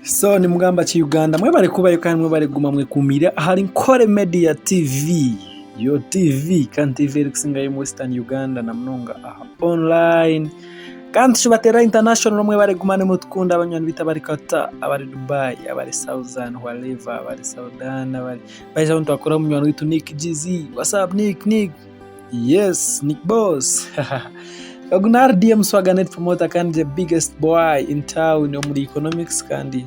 So nimugamba ki Uganda mwebare kubayo kandi mwebare kuguma mwekumiire ahari Nkore Media TV yo TV kandi TV erikusingayo omu Western Uganda na munonga aha online kandi tukibateerera international mwebare kuguma nimutukunda abanywani baitu abari Qatar, abari Dubai, abari Southern wherever, abari Soudan, abari baija ahu nitwakora munywani waitu Nick GZ what's up Nick Nick Yes, Nick Boss. Ogu ni RDM Swagger Net Promoter kandi the biggest boy in town omuri economics kandi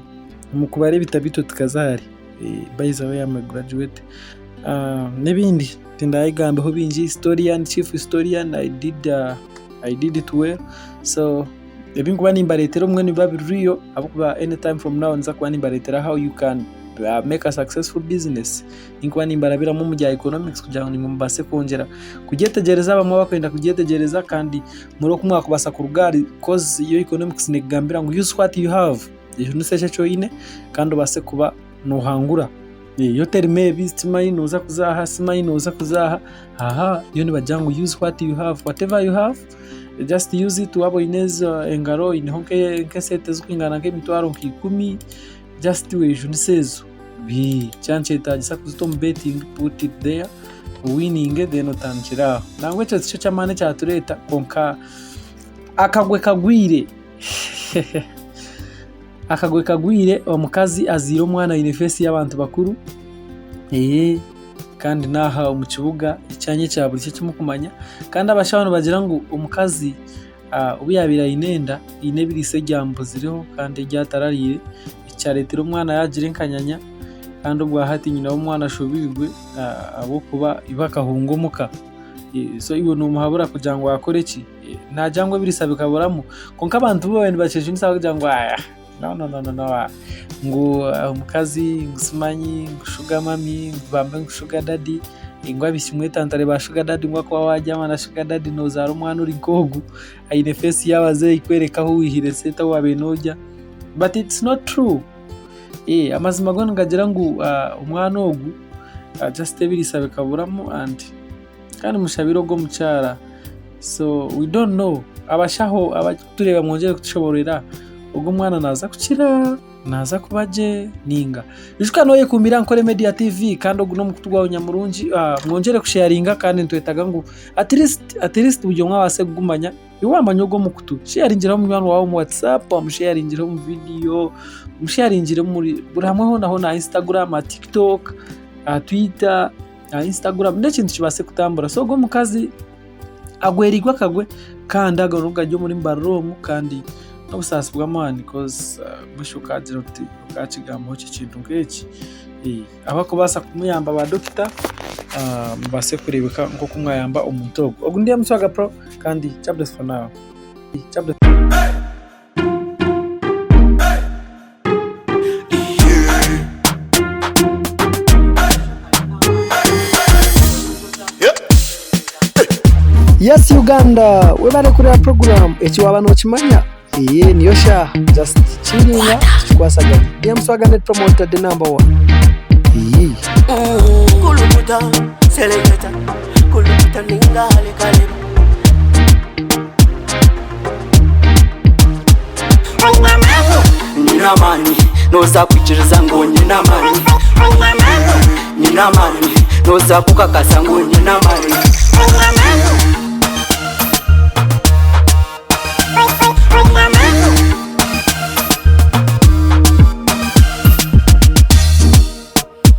omu kubara ebitabo itwe tukazaari. Eh, By the way, I'm a graduate. Ah, n'ebindi tindayigambeho bingi historian, chief historian, I did, uh, I did it well. So ebi nkuba nimbareetera obumwe nibiba biri real ahabw'okuba anytime from now ninza kuba nimbareetera how you can uh, make a successful business. Ninkuba nimbarabiramu omu bya economics kugira ngu naimwe mubaase kwongyera kugyetegyereza abamwe abakwenda kugyetegyereza kandi murebe oku mwakubaasa kuruga ahari coz yo economics nekugambira ngu use what you have, ejunisa eki eki oine kandi obaase kuba nohangura. Yo terimu ebi simanyi noza kuza aha simanyi noza kuza aha, aha yo nibagira ngu use what you have, whatever you have just use it waaba oine ezo engaro oineho nk'esente zirikwingana nk'emitwaro nk'ikumi just wejunise ezo. Kyaba nikyetagisa kuzita omu betting put it there owininge then otandikire aho. Nangwa ekyo tikyo ky'amaani ekyatureeta kwonka akagwe kagwire akagwe kagwire omukazi azaire omwana aine feesi y'abantu bakuru kandi n'aha omu kibuga ekyanya ekya buri kimwe eki murikumanya kandi abashaho nibagira ngu omukazi obu yaabaire aine enda haine ebiriisa ebyamubuzireho kandi ebi atarariire ekyareetire omwana yaagira enkanyanya kandi obwahati nyina w'omwana ashobeirwe ahabw'okuba iba akahunga omuka. So iwe noomuhabura kugira ngu akore ki? Naagira ngu ebiriisa bikaburamu kwonka abantu bo baabaire nibakyejunisa barikugira ngu no no no no ngu omukazi ngu simanyi ngu shuga mami ngu bambe ngu shuga dadi ngu abaishiki mwetantare ba shuga dadi ngu ahakuba wabyama na shuga dadi nozaara omwana ori nk'ogu aine feesi y'abazeeyi kworeka ahu waihire esente ahu wabaire norya but it's not true amazima go nigagira ngu omwana ogu just ebiriisa bikaburamu and kandi mushabire ogwo omukyara so we don't know abashaho abarikutureeba mwongyere kutushobororera ogu omwana naaza kukira naaza kuba gye ninga ijuka noyekuumira Nkore Media TV kandi ogu n'omukutu gwawe nyamurungi mwongyere kusheyaringa kandi nitwetaaga ngu at least at least buri omwe abaase kugumanya iwe wamanya ogu omukutu sheyaringiraho munywani waawe omu WhatsApp omusheyaringire omu vidiyo omusheyaringire omuri buri hamwe hoona hoona aha Instagram aha TikTok aha Twitter aha Instagram n'ekintu kibaase kutambura. So ogwo omukazi agwereirwe akagwe kandi ago nigo gari omuri mbarara omu kandi n'obusaasi bw'amaani kozi mbwenu okaagira oti okaakigambaho ki ekintu nk'eki. Abarikubaasa kumuyamba ba dokita mubaase kureebeka nk'oku mwayamba omuntu ogwo. Ogu ni Muswaga Pro kandi God bless for now. Yes Uganda webare kureba program eki waba nokimanya eye niyo shaaha just chillinga tukikwasaganya DM Swagger Net Promoter the number one eye. Kulukuta, seleketa, kulukuta ninga halekaleba. Nyine amaani noza kwikiriza ngu nyine amaani Nyine amaani noza kukakasa ngu nyine amaani.